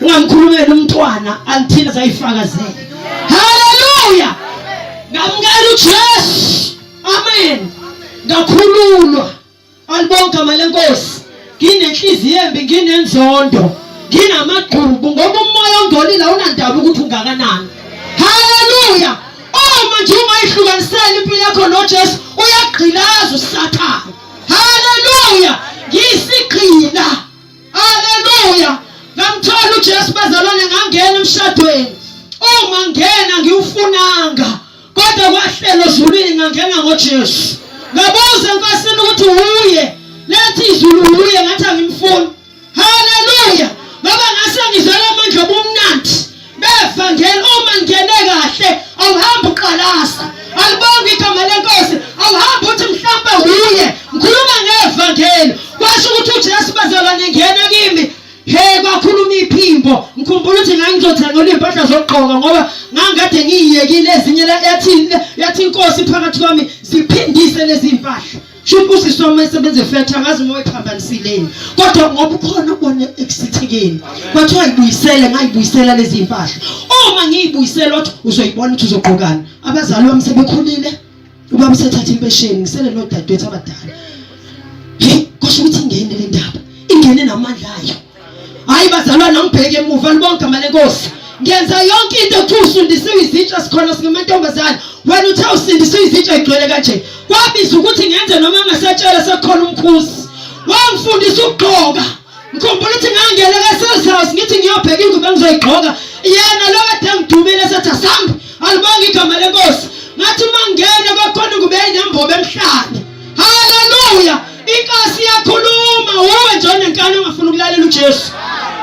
Ungamkhulumeli umntwana until azayifakazele. Haleluya! Ngamukela uJesu. Amen. Ngakhululwa. Alibonke igama lenkosi. Nginenhliziyo embi, nginenzondo, nginamagqubu ngoba umoya ongcolile awunandaba ukuthi ungakanani. Haleluya! Uma nje ungayihlukanisela impilo yakho noJesu, uyagqilaza uSathane. Haleluya! Ngiyisigqila. Haleluya! Ngamthola uJesu bazalwane ngangena emshadweni. Uma ngena ngiwufunanga. Kodwa kwahlelo ezulwini ngangena ngoJesu. Ngabuza enkosini ukuthi uye. Lethi izulu uye ngathi angimfuni. Haleluya! Ngoba ngase ngizwela amandla obumnandi. Bevangeli uma ngene kahle awuhambi uqalasa. Alibonge igama lenkosi. Awuhambi uthi mhlambe uye. Ngikhuluma ngevangeli. Kwasho ukuthi uJesu bazalwane ngena kimi. He kwakhuluma iphimbo ngikhumbula ukuthi ngangizothenga impahla zokugqoka ngoba ngangikade ngiyiyekile ezinye yathi yathi inkosi phakathi kwami ziphindise lezi mpahla sho ukuthi usisi wami esebenza efactory angazi uma wayiphambanisile kodwa ngoba ukhona ubone ekusithekeni kwathiwa ibuyisele ngayibuyisela lezi mpahla uma ngiyibuyisela wathi uzoyibona ukuthi uzogqokani abazali bami sebekhulile Ubaba usethatha impesheni ngisele nodadewethu abadala. Hey, kusho ukuthi ingene le ndaba. Ingene namandla ayo. Hayi bazalwane angibheke emuva libonke igama lenkosi. Ngenza yonke into kuthiwa usindisiwe izitsha sikhona singamantombazane. Wena uthe usindisiwe izitsha igcwele kanje. Kwabiza ukuthi ngenze noma ngasatshela sekukhona umkhuzi. Wangifundisa ukugqoka. Ngikhumbula ukuthi ngangena ka-sales house ngithi ngiyobheka ingubo engizoyigqoka yena lo kade ngidumile sethi asambe alibonge igama lenkosi ngathi uma ngingena kwakhona ingubo eyinembobo emhlane haleluya inkosi iyakhuluma wuwe nje onenkani ongafuni ukulalela ujesu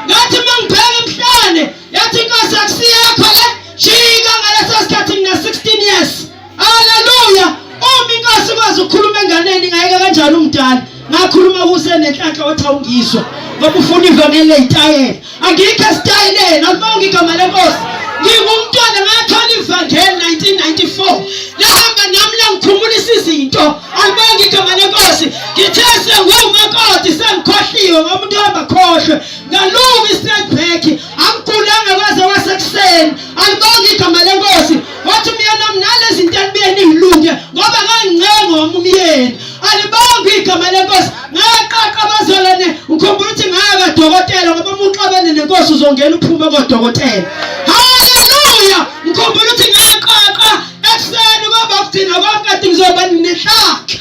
ngathi uma ngibheka emhlane yathi inkosi akusiyakho le jika ngaleso sikhathi ngina-16 years Haleluya! Uma inkosi ikwazi ukukhuluma enganeni ingayeka kanjani umdala? Ngakhuluma kusenenhlanhla wathi awungizwa ngoba ufuna ivangeli leyitayela. Angikho esitayeleni, alibonge igama lenkosi. Ngingumntwana ngathola ivangeli 1994. Lahamba nami langikhumulisa izinto. Alibonge igama lenkosi. Ngithe sengumakoti sengikhohliwe ngoba umuntu ohamba khohlwe. Ngaluka i-straight back. Angigulanga kwaze kwasekuseni. Alibonge igama lenkosi. Wathi umyeni wami nalezi zinto enibuye niyiluke ngoba ngangincenga wami umyeni. Alibonge igama lenkosi. Ngaqaqa abazalwane ngikhumbula ukuthi ngaya kadokotela ngoba uma uxabene nenkosi uzongena uphume kodokotela. Haleluya! Ngikhumbula ukuthi ngaqaqa ekuseni kwaba kugcina kwami kade ngizoba nenhlanhla.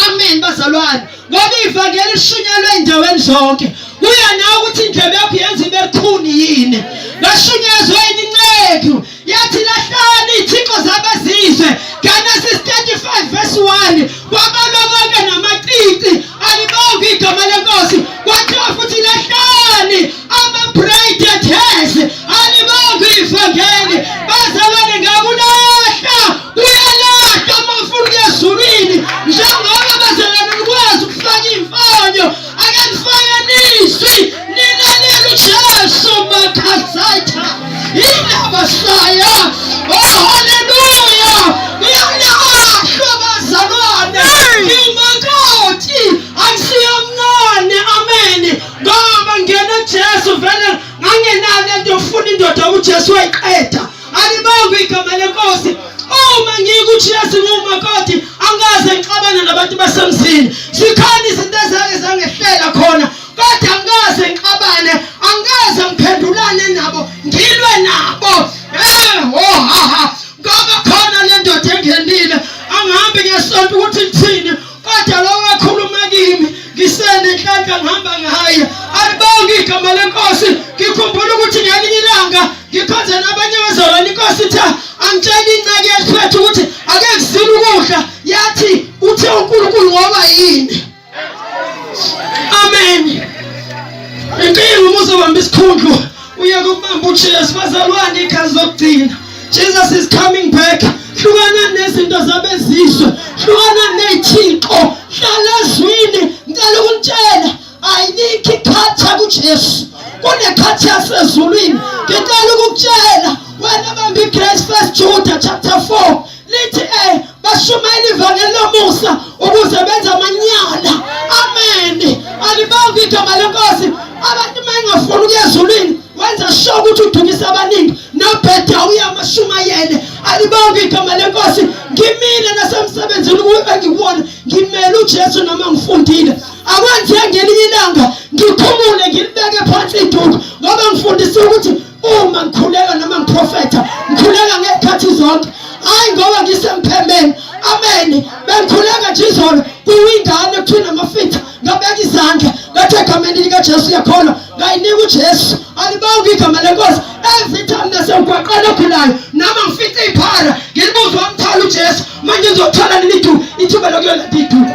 Amen bazalwane. Ngoba ivangeli lishunyelwe endaweni zonke. Kuya nawe ukuthi indlebe yakho yenza ibe lukhuni yini. Ngashunyezwa enye inceku yathi lahlani ithixo zabezizwe. Genesis 35 verse 1 kwabalwa konke namacici alibonge igama lenkosi. Kwathiwa futhi lahlani ama-braided hairs alibonge ivangeli. Bazalwane ngakulahla uyalahla uma ufuna ukuya ezulwini njengoba bazalwane nikwazi ukufaka iy'mfonyo ake nifake nizwi nilalele ujesu makhasaitha indabasaya oh haleluya uyalahlwa bazalwane ngiwumakoti angisiyomncane amen ngoba ngena Jesu vele ngangenalo lento yokufuna indoda uJesu wayiqeda Alibongwe igama lenkosi. Uma ngikuJesu ngiwumakoti angikaze ngixabane nabantu basemzini. Zikhona izinto ezake zangehlela khona kodwa angikaze ngixabane, angikaze ngiphendulane nabo, ngilwe nabo. Eh, oh ha ha. Ngoba khona le ndoda engenile angihambi ngesonto ukuthi ngithini kodwa lo wakhuluma kimi ngisenenhlanhla ngihamba ngaye alibonge igama lenkosi ngikhumbula ukuthi ngelinye ilanga ngikhonze nabanye abazalwane inkosi ithe angitshela inceke yesiphethu ukuthi ake kuzile ukudla yathi uthe uNkulunkulu ngoba yini amen inkinga uma uzobamba isikhundlu uye kubamba uJesu bazalwane igazi lokugcina Jesus is coming back hlukana nezinto zabezizwe hlukana ney'thixo hlala ezwini ngicela ukunitshela ayikho ikhatha kuJesu kunekhathi yasezulwini ngicela ukukutshela wena bamba igrace first Judah chapter 4 lithi eh bashumayela ivangeli lomusa ukuze benze amanyala amen alibonge igama lenkosi abantu uma engafuni ukuya ezulwini. Wenza sure ukuthi udukisa abaningi nobheda uyamashumayele. Alibonge igama lenkosi. Ngimile nasemsebenzini engikuwona, ngimele uJesu noma ngifundile. Akwenzeke ngelinye ilanga ngikhumule ngilibeke phansi iduku ngoba ngifundise ukuthi uma ngikhuleka noma ngiprofetha ngikhuleka ngezikhathi zonke, hayi ngoba ngisemphemeni. Amen. Bengikhuleka nje izolo kuwingane kuthiwa namafitha, ngabeka izandla ngathi egameni likaJesu uyakholwa, ngayinika uJesu. Alibonge igama lenkosi. Every time nasemgwaqeni ogulayo noma ngifice iphara ngilibuze wamthala uJesu, manje ngizothola nini ithuba lokuyolanda iduku.